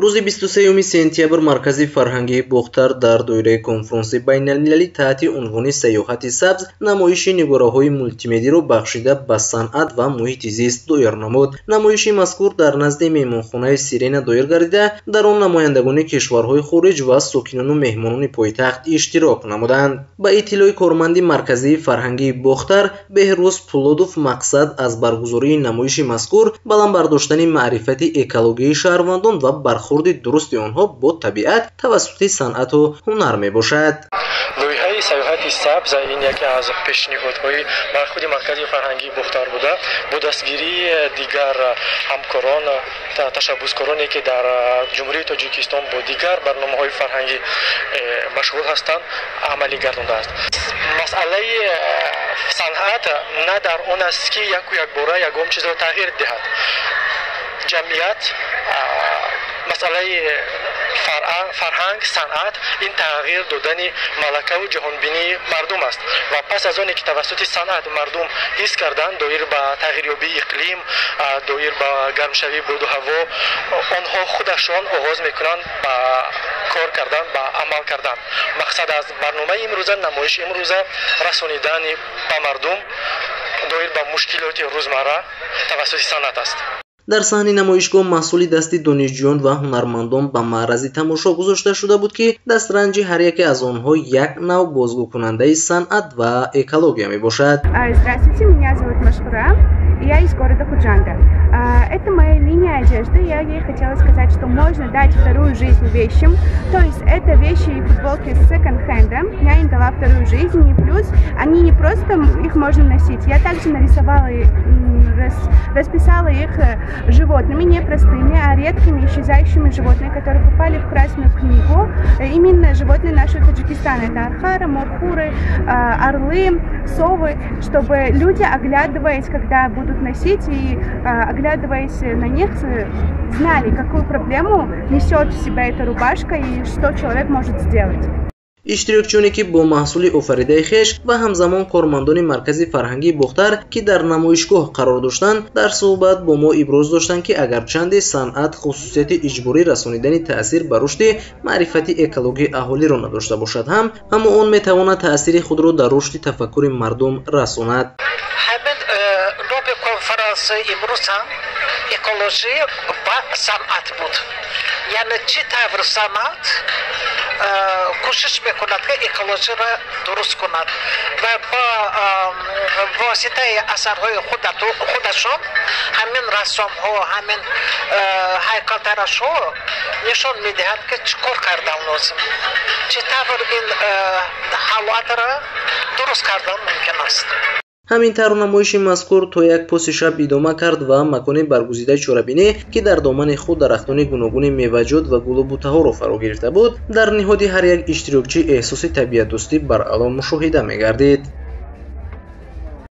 Рӯзи 23 сентябр Маркази фарҳангии Бохтар дар доираи конфронси байналмилалӣ таҳти унвони «Сайёҳати сабз» намоиши нигораҳои мултимедиро бахшида ба санъат ва муҳити зист доир намуд. Намоиши мазкур дар назди меҳмонхонаи Сирена доир гардида, дар он намояндагони кишварҳои хориҷ ва сокинону меҳмонони пойтахт иштирок намуданд. Ба иттилои корманди Марказии фарҳангии Бохтар Беҳрӯз Пулодов, мақсад аз баргузории намоиши мазкур баланд бардоштани маърифати экологии шаҳрвандон ва бархурди дурусти онҳо бо табиат тавассути санъату ҳунар мебошад. Лоиҳаи «Сайёҳати сабз» ин яке аз пешниҳодҳои худи Маркази фарҳангии Бохтар буда, бо дастгирии дигар ҳамкорон, ташаббускороне, ки дар Ҷумҳурии Тоҷикистон бо дигар барномаҳои фарҳангӣ машғул ҳастанд, амалӣ гардондааст. Масъалаи санъат на дар он аст, ки яку якбора ягон чизро тағйир диҳад ҷамъият. Масъалаи фарҳанг, санъат ин тағйир додани малакаву ҷаҳонбинии мардум аст ва пас аз оне ки тавассути санъат мардум ҳис карданд доир ба тағйирёбии иқлим, доир ба гармшавии боду ҳаво, онҳо худашон оғоз мекунанд ба кор кардан, ба амал кардан. Мақсад аз барномаи имрӯза, намоиши имрӯза расонидани ба мардум доир ба мушкилоти рӯзмарра тавассути санъат аст. Дар саҳни намоишгоҳ маҳсули дасти донишҷӯён ва ҳунармандон ба маърази тамошо гузошта шуда буд, ки дастранҷи ҳар яке аз онҳо як нав бозгӯкунандаи санъат ва экология мебошад. Здравствуйте, меня зовут Машхура, я из города Худжанда. Это моя линия одежды. Я ей хотела сказать, что можно дать вторую жизнь вещам. То есть это вещи и футболки с секонд-хенда. Я им дала вторую жизнь, и плюс они не просто их можно носить. Я также нарисовала, расписала их животными, не простыми, а редкими исчезающими животными, которые попали в Красную книгу. Именно животные нашего Таджикистана. Это архары, морхуры, орлы, совы, чтобы люди, оглядываясь, когда будут носить и оглядываясь на них, знали, какую проблему несет в себя эта рубашка и что человек может сделать. Иштирокчиёне, ки бо маҳсули офаридаи хеш ва ҳамзамон кормандони Маркази фарҳангии Бохтар, ки дар намоишгоҳ қарор доштанд, дар суҳбат бо мо иброз доштанд, ки агарчанде санъат хусусияти иҷборӣ расонидани таъсир ба рушди маърифати экологии аҳолиро надошта бошад ҳам, аммо он метавонад таъсири худро дар рушди тафаккури мардум расонад. Ҳамин номи конференси имрӯза «Экологӣ ва санъат» буд, яъне чӣ тавр санъат кӯшиш мекунад, ки экологиро дуруст кунад ва бо воситаи асарҳои худашон ҳамин рассомҳо, ҳамин ҳайкалтарошҳо нишон медиҳанд, ки чӣ кор кардан лозим, чӣ тавр ин ҳолатро дуруст кардан мумкин аст. Ҳамин тавр, намоиши мазкур то як поси шаб идома кард ва макони баргузидаи чорабинӣ, ки дар домани худ дарахтони гуногуни меваҷот ва гулу бутаҳоро фаро гирифта буд, дар ниҳоди ҳар як иштирокчӣ эҳсоси табиатдӯстӣ баръало мушоҳида мегардид.